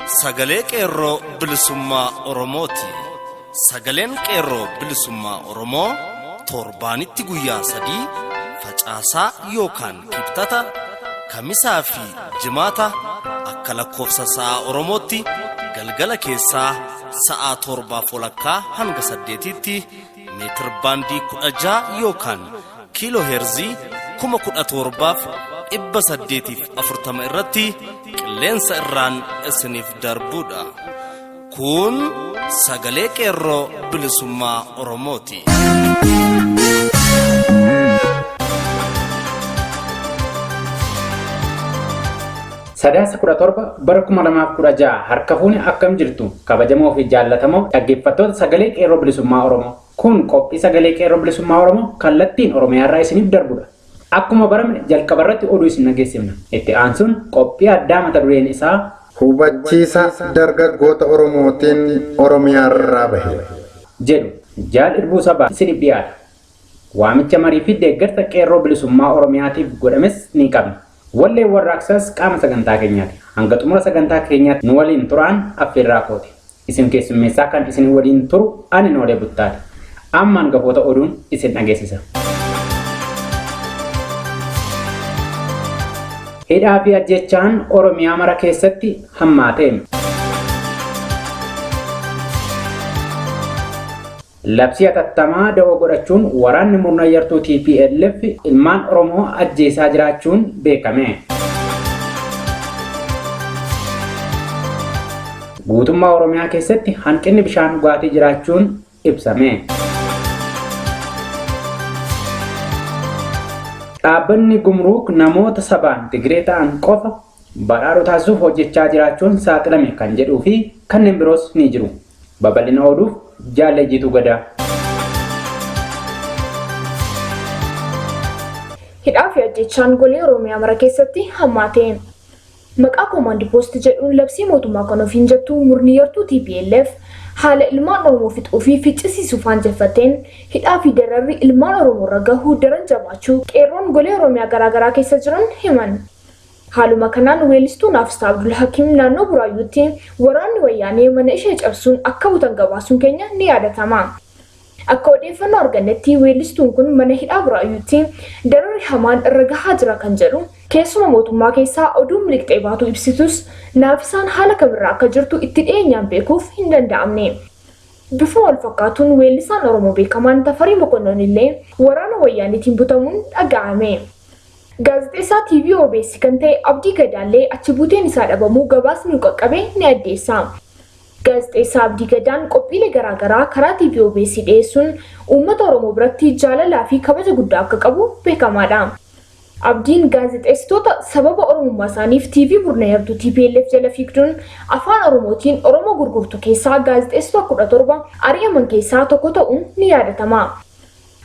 Sagalee Qeerroo Bilisummaa Oromooti. Sagaleen Qeerroo Bilisummaa Oromoo torbaanitti guyyaa 3, Facaasaa yookaan Kibxata, Kamisaa fi Jimaata akka lakkoofsa sa'aa Oromootti galgala keessaa sa'aa 7:30 hanga 8tti meetir baandii 16 yookaan kiiloo heerzii 17,840 irratti qilleensa irraan isiniif darbuudha. Kun sagalee Qeerroo Bilisummaa Oromooti. Sadaasa 17 bara 2016 harka fuune, akkam jirtu kabajamoo fi jaallatamoo dhaggeeffattoota Sagalee Qeerroo Bilisummaa Oromoo? Kun qophii Sagalee Qeerroo Bilisummaa Oromoo kallattiin Oromiyaarraa isiniif darbudha. Akkuma barame jalqabarratti oduu isin dhageessifna. Itti aansuun qophii addaa mata dureen isaa Hubachiisa dargaggoota Oromootiin Oromiyaarraa bahe jedhu Jaal Irbuu Sabaa isiniif dhiyaata. Waamicha marii fi deeggarsa Qeerroo Bilisummaa Oromiyaatiif godhames ni qabna. Walleen warraaqsaas qaama sagantaa keenyaati. Hanga xumura sagantaa keenyaatti nu waliin turaan affeerraa kooti. Isin keessummeessaa kan isin waliin turu ani Noolee Buttaati. Amma hangafoota oduun isin dhageessisa. Hidhaa fi ajjechaan Oromiyaa mara keessatti hammaate. Labsii hatattamaa da'oo godhachuun waraanni murna yartuu TPLF ilmaan Oromoo ajjeesaa jiraachuun beekame. Guutummaa Oromiyaa keessatti hanqinni bishaan dhugaatii jiraachuun ibsame. Dhaabbanni Gumruuk namoota sabaan Tigree ta'an qofa badhaadhoo taasisuuf hojjechaa jiraachuun saaxilame kan jedhuu fi kanneen biroos ni jiru. Babal'ina oduuf Jaallee Jiituu Gadaa. Hidhaa fi ajjeechaan golee Oromiyaa mara keessatti hammaate. Maqaa Koomaandi Poost jedhuun labsii mootummaa kan ofiin jettu murni yartuu tplf haala ilmaan Oromoo fixuu fi ficcisiisuuf aanjeffateen hidhaa fi dararri ilmaan Oromoo irra gahu daran jabaachuu Qeerroon golee Oromiyaa garaa garaa keessa jiran himan. Haaluma kanaan weellistuu Naafistaa Abdulhakiim naannoo Buraayyuutti waraanni Wayyaanee mana ishee cabsuun akka butan gabaasuun keenya ni yaadatama. Akka odeeffannoo argannetti weellistuun kun mana hidhaa Buraayyuutti dararri hamaan irra gahaa jira kan jedhu keessuma mootummaa keessaa oduun miliqxee baatuu ibsitus Naafisaan haala kamirra akka jirtu itti dhiyeenyaan beekuuf hin danda'amne. Bifuma walfakkaatuun weellisaan Oromoo beekamaan Tafarii Mokonnon illee waraana Wayyaaneetiin butamuun dhaga'ame. Gaazexeessaa TV obs kan ta'e Abdii Gadaallee achi buuteen isaa dhabamuu gabaasni nu qaqqabe ni addeessa. Gaazexeessaa Abdii Gadaan qophiilee garaa garaa karaa TV obs dhiyeessuun uummata Oromoo biratti jaalalaa fi kabaja guddaa akka qabu beekamaadha. Abdiin gaazexeessitoota sababa Oromummaa isaaniif TV murna yartuu tplf jala fiigduun Afaan Oromootiin Oromoo gurgurtu keessaa gaazexeessitoota 17 ari'aman keessaa tokko ta'uun ni yaadatama.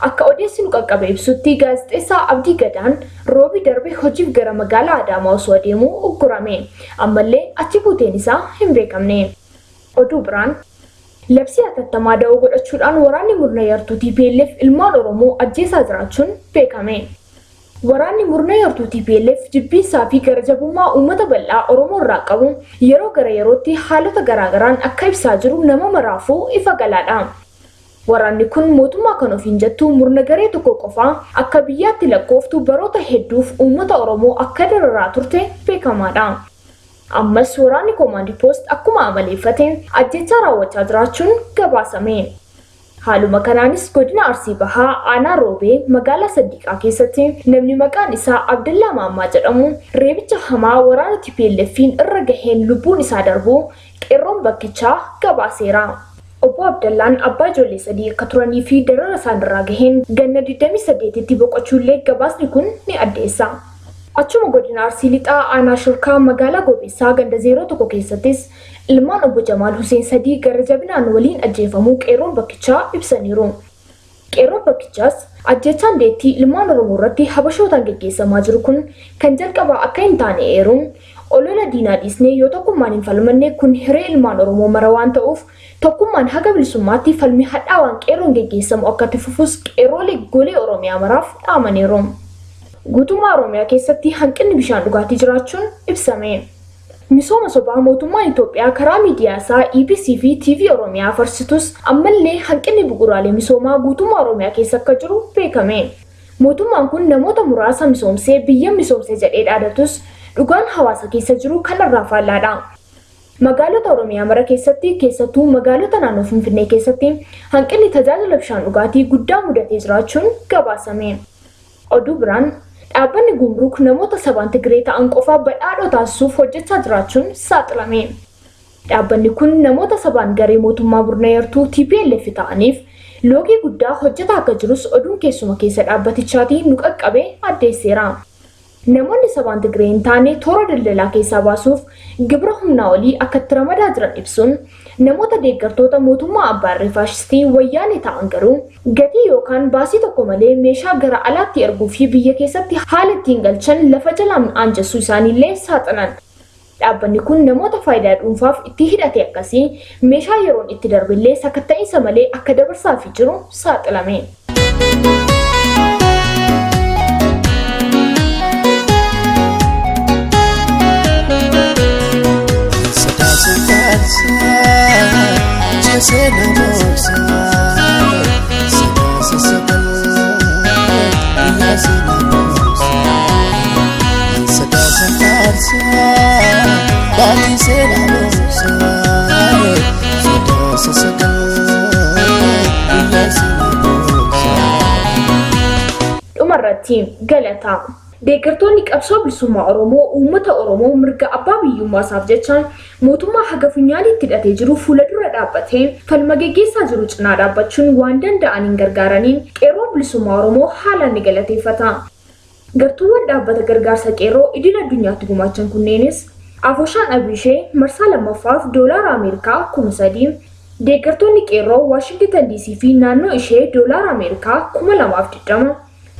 Akka odeessi nu qaqqabe ibsutti gaazexeessaa Abdii Gadaan Roobii darbe hojiif gara magaalaa Adaamaa osoo adeemuu uggurame. Ammallee achi buuteen isaa hin beekamne. Oduu biraan, Labsii hatattamaa da'oo godhachuudhaan waraanni murna yartuu tplf ilmaan Oromoo ajjeesaa jiraachuun beekame. Waraanni murna yartuu tplf jibbiinsaa fi gara jabummaa uummata bal'aa Oromoo irraa qabu yeroo gara yerootti haalota garaa garaan akka ibsaa jiru nama maraafuu ifa galaadha. Waraanni kun mootummaa kan ofiin jettu murna garee tokko qofaa akka biyyaatti lakkooftu baroota hedduuf uummata Oromoo akka dararaa turte beekamaadha. Ammas waraanni Koomaandi Poost akkuma amaleeffate ajjeechaa raawwachaa jiraachuun gabaasame. Haaluma kanaanis godina Arsii Bahaa aanaa Roobee magaalaa Saddiiqaa keessatti namni maqaan isaa Abdallaa Maammaa jedhamu reebicha hamaa waraana TPLF'n irra gaheen lubbuun isaa darbuu Qeerroon bakkichaa gabaaseera. Obbo Abdallaan abbaa ijoollee sadii akka turanii fi darara isaanirraa gaheen ganna 28tti boqochuullee gabaasni kun ni addeessa. Achuma godina Arsii Lixaa aanaa Shurkaa magaalaa Goobeessaa ganda 01 keessattis ilmaan Obbo Jamaal Huseen sadii gara jabinaan waliin ajjeefamuu qeerroon bakkichaa ibsaniiru. Qeerroon bakkichaas ajjeechaan deettii ilmaan Oromoo irratti Habashootaan geggeessamaa jiru kun kan jalqabaa akka hin taane eeruun, olola diinaa dhiisnee yoo tokkummaan hin falmanne kun hiree ilmaan Oromoo mara waan ta'uuf tokkummaan haga bilisummaatti falmii hadhaawaan qeerroon geggeessamu akka itti fufus qeerroolee golee Oromiyaa maraaf dhaamaniiru. Guutummaa Oromiyaa keessatti hanqinni bishaan dhugaatii jiraachuun ibsame. Misooma sobaa mootummaan Itoophiyaa karaa miidiyaa isaa EBC fi TV Oromiyaa farsitus ammallee hanqinni bu'uuraalee misoomaa guutummaa Oromiyaa keessa akka jiru beekame. Mootummaan kun namoota muraasa misoomsee biyya misoomsee jedhee dhaadatus dhugaan hawaasa keessa jiru kanarraa faallaadha. Magaalota Oromiyaa mara keessatti, keessattuu magaalota naannoo Finfinnee keessatti hanqinni tajaajila bishaan dhugaatii guddaa mudatee jiraachuun gabaasame. Oduu biraan, dhaabbanni gumruk namoota sabaan Tigree ta'an qofa badhaadhoo taasisuuf hojjechaa jiraachuun saaxilame. Dhaabbanni kun namoota sabaan garee mootummaa Burneertuu TPLF ta'aniif loogii guddaa hojjetaa akka jirus oduun keessuma keessa dhaabbatichaatiin nu qaqqabe addeesseera. Namoonni sabaan Tigree hin taane toora daldalaa keessaa baasuuf gibira humnaa olii akka itti ramadaa jiran ibsuun, namoota deeggartoota mootummaa abbaa irree faashistii Wayyaanee ta'an garuu gatii yookaan baasii tokko malee meeshaa gara alaatti erguu fi biyya keessatti haala ittiin galchan lafa jalaan aanjessuu isaaniillee saaxilan. Dhaabbanni kun namoota faayidaa dhuunfaaf itti hidhate akkasii meeshaa yeroon itti darbillee sakatta'iinsa malee akka dabarsaafii jiru saaxilame. Dhumarratti, galata. Deeggartoonni qabsoo bilisummaa Oromoo uummata Oromoo mirga abbaa biyyummaa isaaf jecha mootummaa haga funyaaniitti hidhatee jiru fuula dura dhaabbatee falma geggeessaa jiru cinaa dhaabbachuun waan danda'aniin gargaaraniin Qeerroon Bilisummaa Oromoo haalaan ni galateeffata. Gartuuwwan dhaabbata gargaarsa Qeerroo idil addunyaatti gumaachan kunneenis, Afoshaan Abiishee marsaa lammaffaaf Doolaara Ameerikaa 3000, Deeggartoonni Qeerroo Waashingitan DC fi naannoo ishee Doolaara Ameerikaa 2020,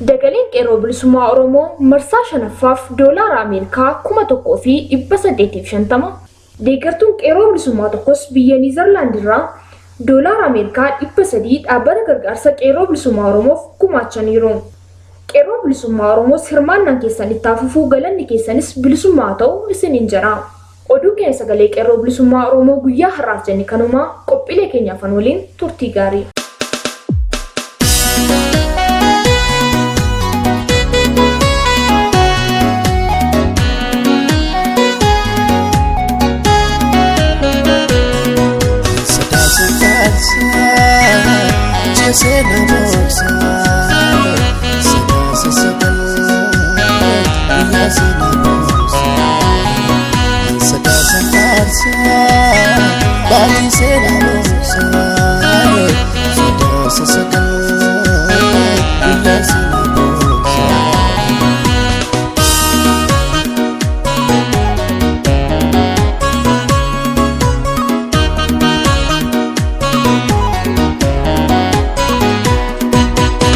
Dagaleen Qeerroo Bilisummaa Oromoo marsaa shanaffaaf Doolaara Ameerikaa 1850, Deeggartuun Qeerroo Bilisummaa tokkos biyya Niizerlaand irraa Doolaara Ameerikaa 300 dhaabbata gargaarsa Qeerroo Bilisummaa Oromoof gumaachaniiru. Qeerroon Bilisummaa Oromoos hirmaannaan keessan itti haa fufu, galanni keessanis bilisummaa haa ta'u isiniin jedha. Oduun keenya sagalee Qeerroo Bilisummaa Oromoo guyyaa har'aaf jenne kanuma, qophiilee keenya hafan waliin turtii gaarii.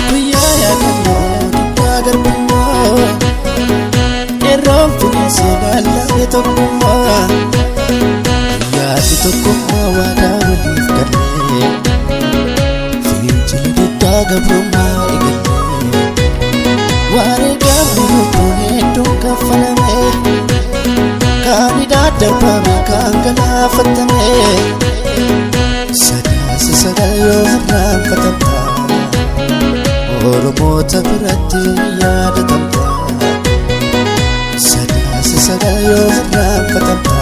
Guyyaa yaadannoo diddaa garbummaa, qeerroon firiisee lallabee tokkummaa, yaadni tokkummaa waadaa waliif gallee, fincila diddaa gabrummaa eegallee, wareegamni lubbuun hedduun kaffalame, kaan hidhaa darbame, kaan galaafatame. 9/9 yoo irraanfatamta, Oromoota biratti yaadatamta. 9/9 yoo irraanfatamta,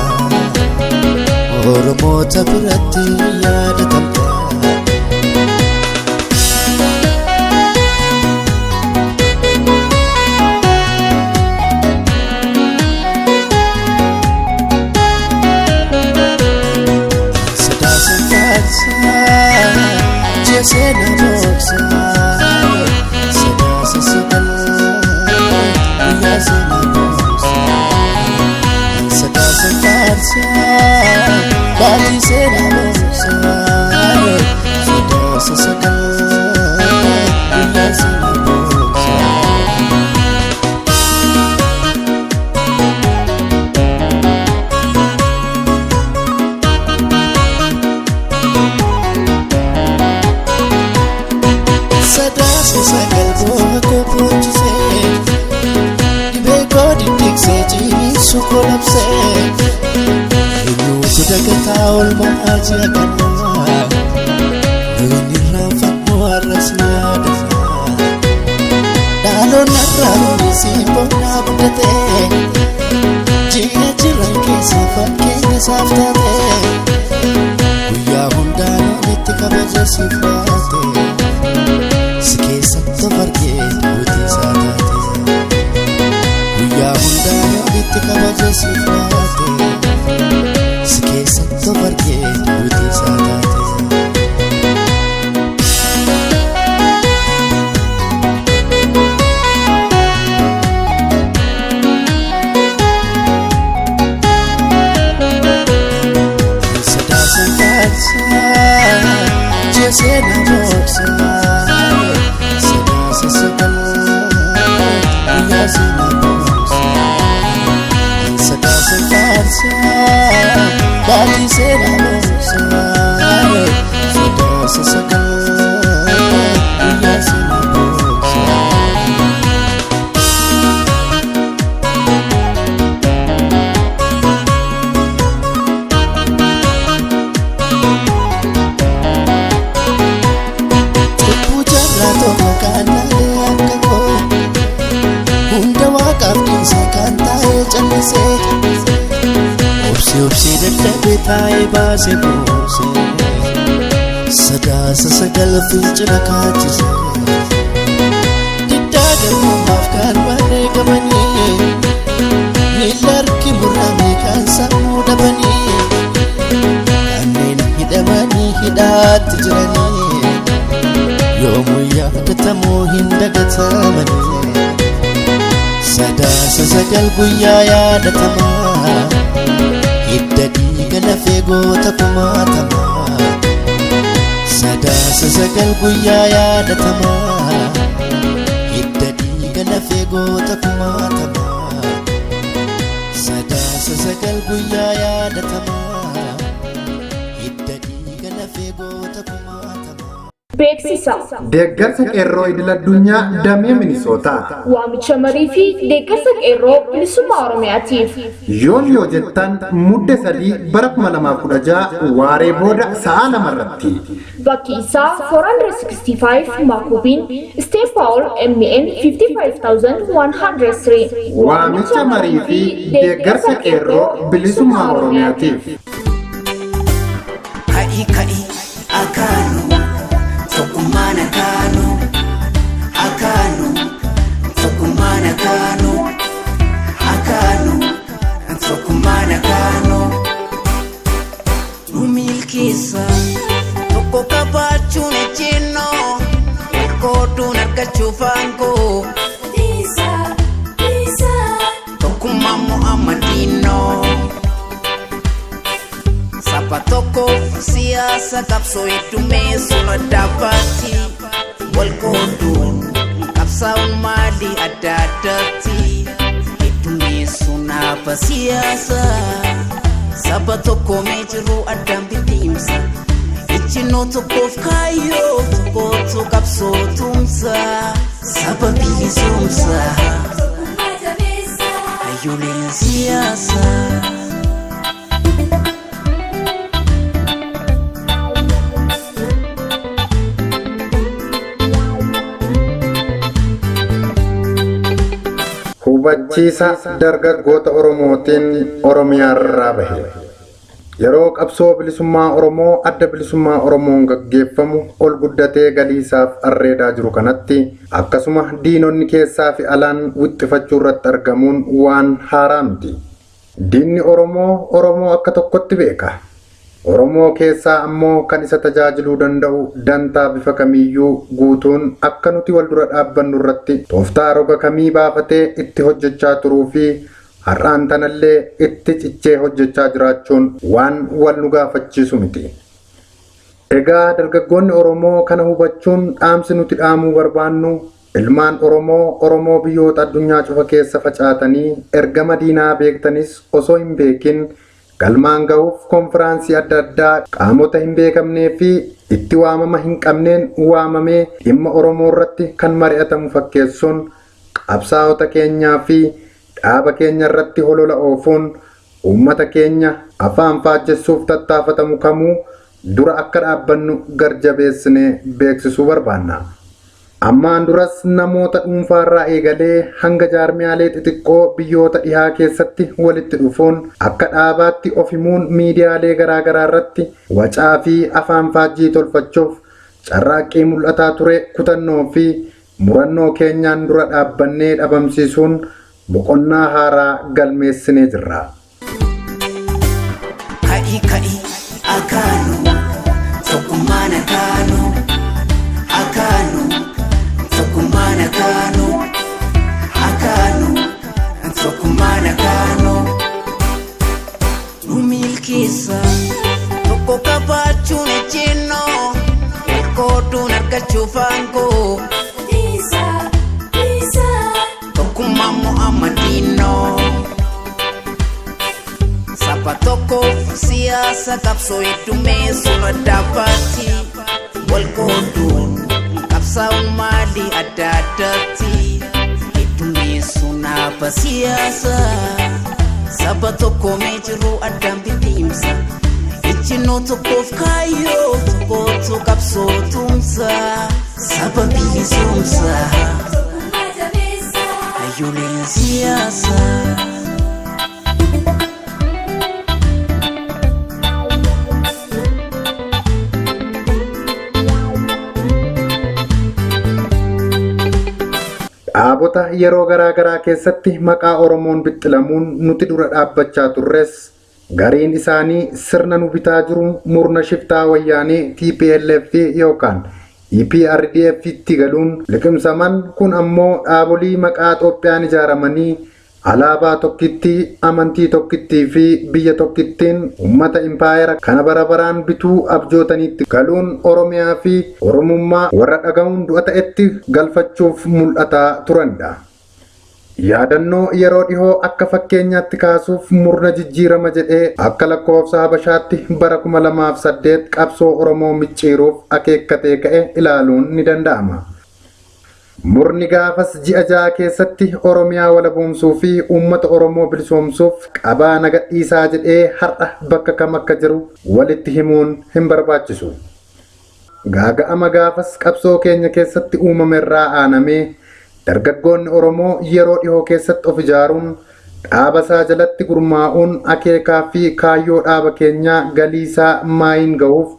Oromoota biratti yaadatamta. 9 faarsaa, ji'a seenaa boonsaa. 9/9 guyyaa seenaa boonsaa. 9 faarsaa, baatii seenaa boonsaa. 9/9 guyyaa seenaa boonsaa. 9/9 booha koo boochisee, dhibee koo diddiiqsee, ciniinsuu koo labsee. dagataa oolmaa ji'a kanaa Nuyin irraanfannu har'as ni yaadanna Dhaloonni har'aa siin boonnaa guddatee Ji'a jiran keessa fakkeenya isaaf taate Guyyaa hundaan olitti kabaja siif laate Si keessatti of argee duuti isaa taate Guyyaa hundaan olitti kabaja siif laate Si keessatti of argee duuti isaa taate. Sadaasan faarsaa ji'a seenaa boorsaa sadaasa sagal guyyaa seenaa boorsaa sadaasan faarsaa baatii seenaa boorsaa sadaasa sagal guyyaa seenaa boorsaa. Cubbuu jaarraa tokko kan laalee akka koo hunda waaqaaf dhiise kan taa'ee callisee obsi obsi dadhabee taa'ee baase buuse sadaasa sagal fincila kaachise diddaa garbummaaf kan wareegamanii miila harki murame kan sammuu dhabanii kanneen hidhamanii hidhaatti jiranii. Yoomuu yaadatamuu hin dagatamanii Sadaasa sagal guyyaa yaadatamaa Hidda dhiiga lafee goota kumaatamaa Sadaasa sagal guyyaa yaadatamaa Hidda dhiiga lafee goota kumaatamaa Sadaasa sagal guyyaa yaadatamaa Hidda dhiiga lafee goota kumaatamaa Beeksisa. Deeggarsa qeerroo idil addunyaa damee Minisootaa. Waamicha marii fi deeggarsa qeerroo bilisummaa Oromiyaatiif. Yoon yoo jettan mudde 3 bara 2016 waaree booda sa'a 2 irratti. Bakki isaa 465 Maakubiin Steep Paul MN 55103. Waamicha marii fi deeggarsa qeerroo bilisummaa Oromiyaatiif. Ka'i ka'i akaanu tokkummaan akaanu akaanu tokkummaan akaanu akaanu tokkummaan akaanu. Nu milkeessa tokko qabaachuun ejjennoo wal qooduun argachuuf aangoo tokkummaan mo'amadiinoo. Saba tokkoof siyaasa qabsoo heddumeessuun adda baatti wal qooduun qabsaa'uun maalii adda addaatti heddumeessuun dhaaba siyaasaa saba tokkoomee jiru addaan bittiimsa ejjennoo tokkoof kaayyoo tokkootu qabsoo tumsa saba bilisoomsa hayyooleen siyaasaa. Hubachiisa dargaggoota Oromootiin Oromiyaarraa bahe. Yeroo qabsoo bilisummaa Oromoo adda bilisummaa Oromoon gaggeeffamu ol guddatee galiisaaf arreedaa jiru kanatti akkasuma diinonni keessaa fi alaan wixxifachuu irratti argamuun waan haaraa miti. Diinni Oromoo Oromoo akka tokkotti beeka. Oromoo keessaa ammoo kan isa tajaajiluu danda'u dantaa bifa kamiyyuu guutuun akka nuti wal dura dhaabbannu irratti tooftaa roga kamii baafatee itti hojjechaa turuu fi har'aan tanallee itti cichee hojjechaa jiraachuun waan wal nu gaafachiisu miti. Egaa dargaggoonni Oromoo kana hubachuun dhaamsi nuti dhaamuu barbaannu ilmaan Oromoo Oromoo biyyoota addunyaa cufa keessa facaatanii ergama diinaa beektanis osoo hin beekin galmaan gahuuf konfiraansii adda addaa qaamota hin beekamnee fi itti waamama hin qabneen waamamee dhimma Oromoo irratti kan mari'atamu fakkeessuun qabsaa'ota keenyaa fi dhaaba keenya irratti holola oofuun uummata keenya afaan faajjessuuf tattaafatamu kamuu dura akka dhaabbannu garjabeessinee beeksisuu barbaanna. Ammaan duras namoota dhuunfaarraa eegalee hanga jaarmiyaalee xixiqqoo biyyoota dhihaa keessatti walitti dhufuun akka dhaabaatti of himuun miidiyaalee garaagaraa irratti wacaa fi afaan faajjii tolfachuuf carraaqqii mul'ataa ture kutannoo fi murannoo keenyaan dura dhaabbannee dhabamsiisuun boqonnaa haaraa galmeessinee jirra. Ka'i ka'i akaanu tokkummaan akaanu akaanu tokkummaan akaanu akaanu tokkummaan akaanu nu milkeessa tokko qabaachuun ejjennoo wal qooduun argachuuf aangoo tokkummaan mo'amadiinoo. Saba tokkoof siyaasa qabsoo heddummeessuun adda baatti. Wal qooduun qabsaa'uun maali adda addaatti. Heddummeessuun dhaaba siyaasaa. Saba tokko mee jiru addaan bittiimsa. Ejjennoo tokkoof kaayyoo tokkootu qabsoo tumsa. Saba bilisoomsa. Hayyooleen siyaasaa. Dhaabota yeroo garaa garaa keessatti maqaa Oromoon bixxilamuun nuti dura dhaabbachaa turres gariin isaanii sirna nu bitaa jiru murna shiftaa wayyaanee TPLF yookaan EPRDF itti galuun liqimsaman kun ammoo dhaabolii maqaa Itoophiyaan ijaaramanii alaabaa tokkittii, amantii tokkittii fi biyya tokkittiin uummata impaayera kana bara baraan bituu abjootaniitti galuun Oromiyaa fi Oromummaa warra dhaga'uun du'a ta'etti galfachuuf mul'ataa turanidha. Yaadannoo yeroo dhihoo akka fakkeenyaatti kaasuuf murna jijjiirama jedhee akka lakkoofsa Habashaatti bara 2008 qabsoo Oromoo micciiruuf akeekkatee ka'e ilaaluun ni danda'ama. Murni gaafas ji'a ja'a keessatti Oromiyaa walaboomsuu fi uummata Oromoo bilisoomsuuf qabaa naga dhiisaa jedhee har'a bakka kam akka jiru walitti himuun hin barbaachisu. Gaaga'ama gaafas qabsoo keenya keessatti uumame irraa aanamee dargaggoonni Oromoo yeroo dhihoo keessatti of ijaaruun dhaaba isaa jalatti gurmaa'uun akeekaa fi kaayyoo dhaaba keenyaa galiisaa maayin gahuuf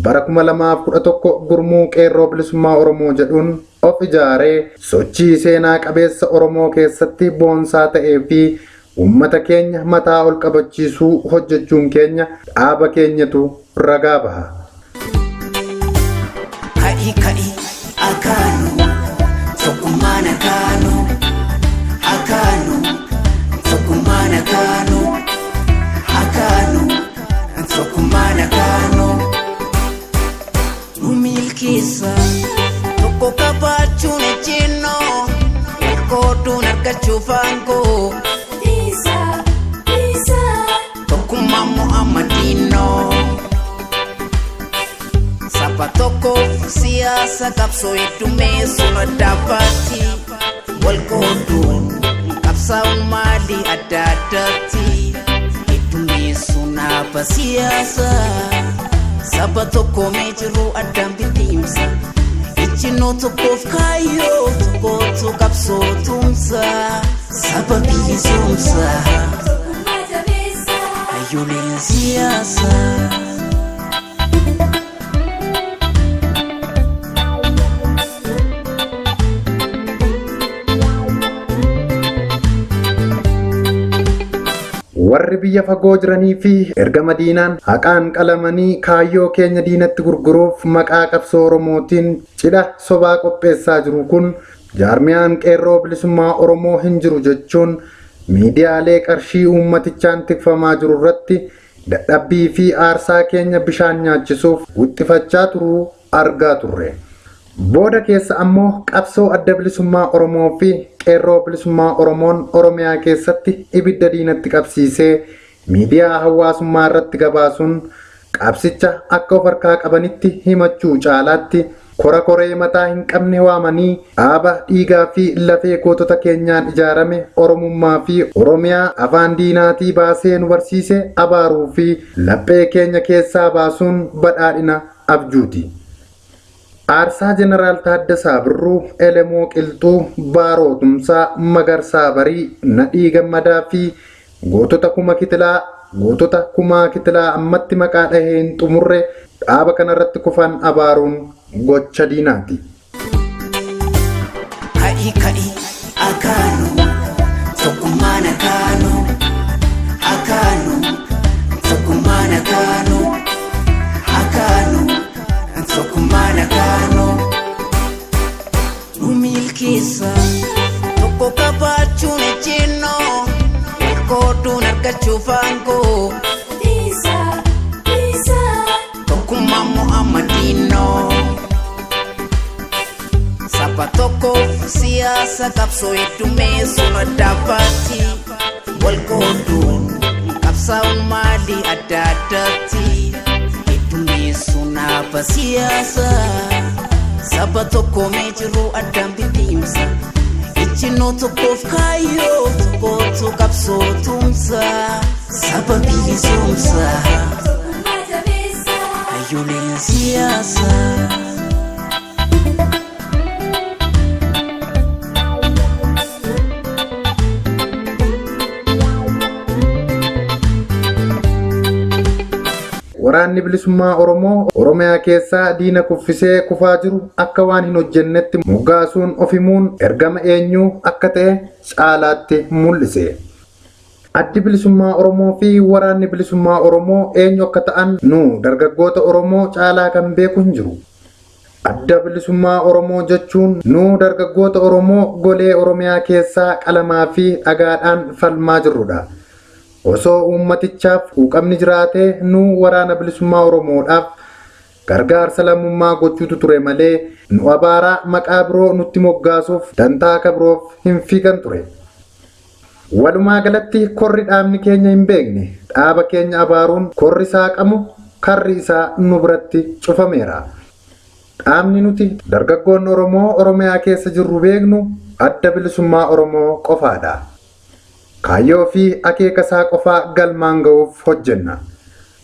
bara 2011 gurmuu qeerroo bilisummaa Oromoo jedhuun of ijaaree sochii seenaa qabeessa Oromoo keessatti boonsaa ta'ee fi uummata keenya mataa ol qabachiisuu hojjechuun keenya dhaaba keenyatu ragaa baha. Ka'i ka'i akaanu tokkummaan akaanu akaanu tokkummaan akaanu akaanu tokkummaan akaanu nu milkeessa tokko qabaachuun ejjennoo wal qooduun argachuuf aangoo tokkummaan mo'amadiinoo. Saba tokkoof siyaasa qabsoo heddummeessuun adda baatti. Wal qooduun qabsaa'uun maali adda addaatti. Heddummeessuun dhaaba siyaasaa. Saba tokko mee jiru addaan bittiimsa. Ejjennoo tokkoof kaayyoo tokkootu qabsoo tumsa. Saba bilisoomsa. Hayyooleen siyaasaa. Warri biyya fagoo jiranii fi erga madiinaan haqaan qalamanii kaayyoo keenya diinatti gurguruuf maqaa qabsoo Oromootiin cidha sobaa qopheessaa jiru kun jaarmiyaan qeerroo bilisummaa Oromoo hin jiru jechuun miidiyaalee qarshii uummatichaan tikfamaa jiru irratti dadhabbii fi aarsaa keenya bishaan nyaachisuuf wixxifachaa turuu argaa turre. Booda keessa ammoo qabsoo adda bilisummaa Oromoo fi qeerroo bilisummaa Oromoon Oromiyaa keessatti ibidda diinatti qabsiisee miidiyaa hawaasummaa irratti gabaasuun qabsicha akka of harkaa qabanitti himachuu caalaatti Kora koree mataa hin qabne waamanii dhaaba dhiigaa fi lafee gootota keenyaan ijaarame Oromummaa fi Oromiyaa afaan diinaatii baasee nu barsiise abaaruu fi laphee keenya keessaa baasuun badhaadhina abjuuti. Aarsaa Jeneraal Taaddasaa Birruu, Elemoo Qilxuu, Baaroo Tumsaa, Magarsaa Barii, Nadhii Gammadaa fi gootota kuma kitilaa gootota kumaa kitilaa ammatti maqaa dhahee hin xumurre dhaaba kanarratti kufan abaaruun gocha diinaati. Ka'i ka'i akaanu tokkummaan akaanu akaanu tokkummaan akaanu akaanu tokkummaan akaanu nu milkeessa tokko qabaachuun ejjennoo wal qooduun argachuuf aangoo tokkummaan mo'amadiinoo. Saba tokkoof siyaasa qabsoo heddummeessuun adda baatti. Wal qooduun qabsaa'uun maali adda addaatti. Heddummeessuun dhaaba siyaasaa. Saba tokko mee jiru addaan bittiimsa. Ejjennoo tokkoof kaayyoo tokkootu qabsoo tumsa. Saba bilisoomsa. Hayyooleen siyaasaa. Waraanni bilisummaa Oromoo Oromiyaa keessaa diina kuffisee kufaa jiru akka waan hin hojjennetti moggaasuun of himuun ergama eenyuu akka ta'e caalaatti mul'ise. Addi bilisummaa Oromoo fi waraanni bilisummaa Oromoo eenyu akka ta'an nu dargaggoota Oromoo caalaa kan beeku hin jiru. Adda bilisummaa Oromoo jechuun nu dargaggoota Oromoo golee Oromiyaa keessaa qalamaa fi dhagaadhaan falmaa jirrudha. Osoo uummatichaaf quuqamni jiraatee nu waraana bilisummaa Oromoodhaaf gargaarsa lammummaa gochuutu ture malee nu abaaraa maqaa biroo nutti moggaasuuf dantaa akka biroof hin fiigan ture. Walumaa galatti korri dhaabni keenya hin beekne dhaaba keenya abaaruun korri saaqamu karri isaa nu biratti cufameera. Dhaabni nuti dargaggoonni Oromoo Oromiyaa keessa jirru beeknu adda bilisummaa Oromoo qofaadha. Kaayyoo fi akeeka isaa qofaa galmaan ga'uuf hojjenna.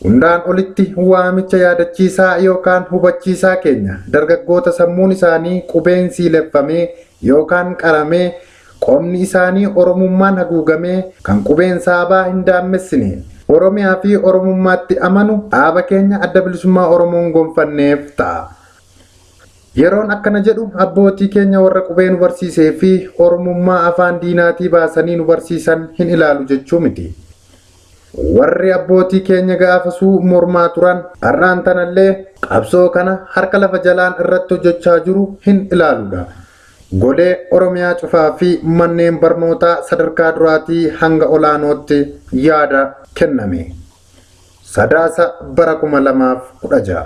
Hundaan olitti waamicha yaadachiisaa yookaan hubachiisaa keenya dargaggoota sammuun isaanii qubeen siileffamee yookaan qaramee qomni isaanii Oromummaan haguugamee kan qubeen saabaa hin daammessine Oromiyaa fi Oromummaatti amanu dhaaba keenya adda bilisummaa Oromoon gonfanneef ta'a. Yeroon akkana jedhu abbootii keenya warra qubee nu barsiisee fi Oromummaa afaan diinaatii baasanii nu barsiisan hin ilaalu jechuu miti. Warri abbootii keenya gaafasuu mormaa turan har'aan tanallee qabsoo kana harka lafa jalaan irratti hojjechaa jiru hin ilaaludha. Golee Oromiyaa cufaa fi manneen barnootaa sadarkaa duraatii hanga olaanootti yaada kenname. Sadaasa bara 2016.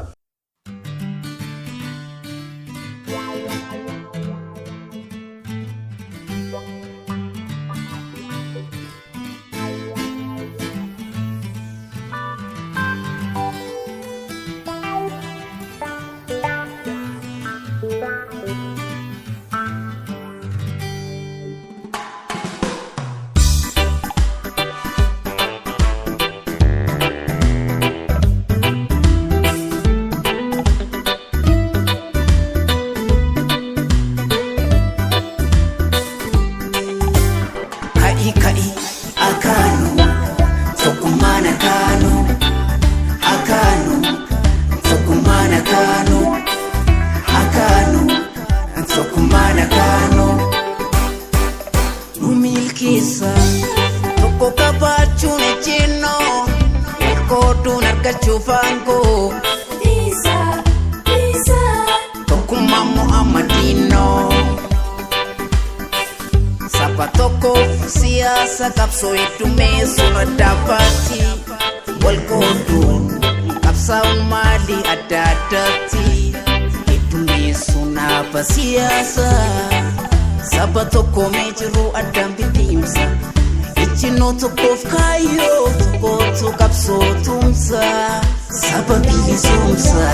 Ka'i ka'i akaanu tokkummaan akaanu akaanu tokkummaan akaanu akaanu tokkummaan akaanu nu milkeessa tokko qabaachuun ejjennoo wal qooduun argachuuf aangoo tokkummaan mo'amadiinoo. Saba tokkoof siyaasa qabsoo heddummeessuun adda baatti. Wal qooduun qabsaa'uun maali adda addaatti. Heddummeessuun dhaaba siyaasaa. Saba tokko mee jiru addaan bittiimsa. Ejjennoo tokkoof kaayyoo tokkootu qabsoo tumsa. Saba bilisoomsa.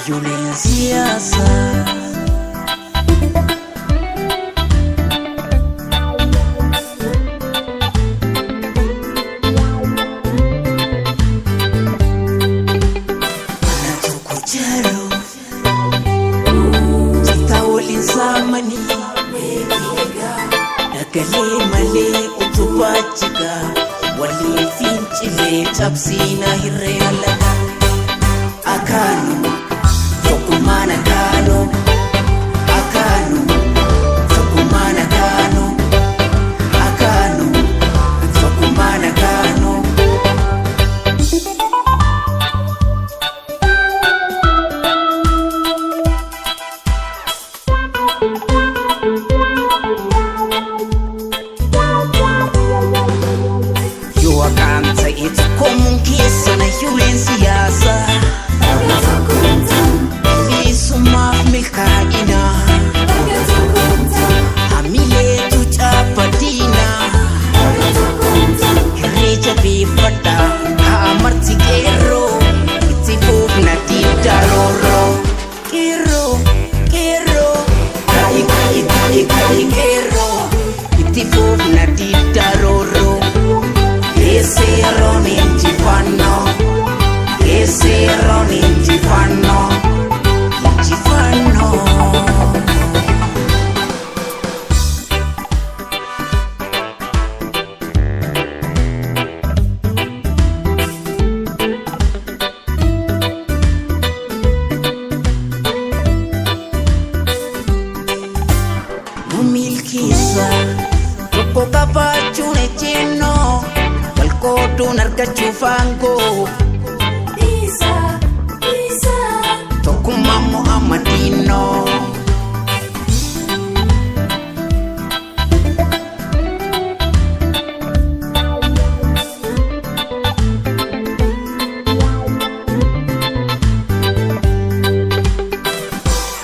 Hayyooleen siyaasaa. Mana tokko jaaluu citaa waliin saamanii dagalee malee utubaa jigaa waliin fincilee cabsiina hirree alagaa akaanu tokkummaan akaanu akaanu tokkummaan akaanu akaanu tokkummaan akaanu. Yoo akkaan ta'e tokkomuun keessan hayyooleen siyaasaa. Bilisummaaf milkaa'ina. Hamileetu caaba diina. Hirree jabeeffadha haa marti qeerroo. Itti fufna diddaa roorroo. Qeerroo qeerroo ka'i ka'i ka'i ka'i qeerroo. Itti fufna diddaa roorroo. Keesseeroon injifannoo. Keesseeroon injifannoo. Injifannoo. Nu milkeessa tokko qabaachuun ejjennoo wal qooduun argachuuf aangoo tokkummaa mo'amadiinoo.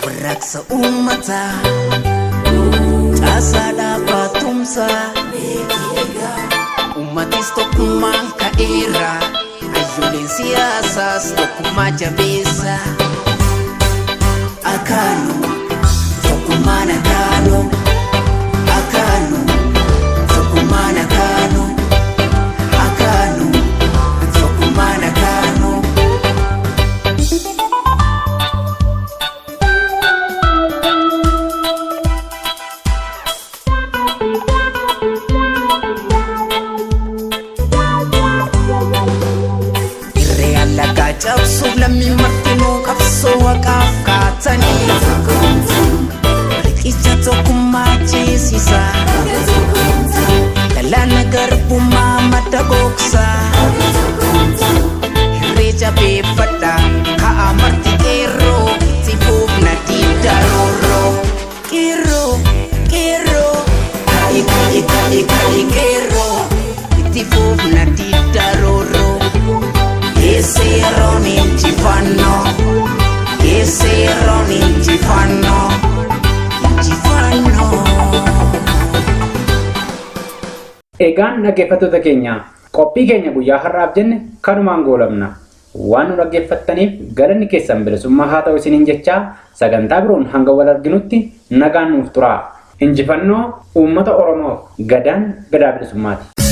Warraaqsa uummataa. Caasaa dhaabbatumsaa Uummatis tokkummaan ka'eera Hayyooleen siyaasaas tokkummaa jabeessa Akaanu tokkummaan akaanu Akaanu tokkummaan akaanu Akaanu tokkummaan akaanu. Irree alagaa cabsuuf lammii martinuu qabsoo haqaaf kaatanii. Riqicha tokkummaa ceesisa. Galaana garbummaa madda gogsaa. Irree jabeeffadha ka'a marti qeerroo itti fufna diddaa roorroo. Qeerroo qeerroo ka'i ka'i ka'i ka'i qeerroo itti fufna diddaa roorroo. Keesseeroon injifannoo. Keesseeroon injifannoo. Injifannoo. Egaan dhaggeeffattoota keenya qophii keenya guyyaa har'aaf jenne kanumaan goolabna. Waan nu dhaggeeffattaniif galanni keessan bilisummaa haa ta'u isiniin jechaa sagantaa biroon hanga wal arginutti nagaan nuuf turaa. Injifannoo uummata Oromoof gadaan gadaa bilisummaati.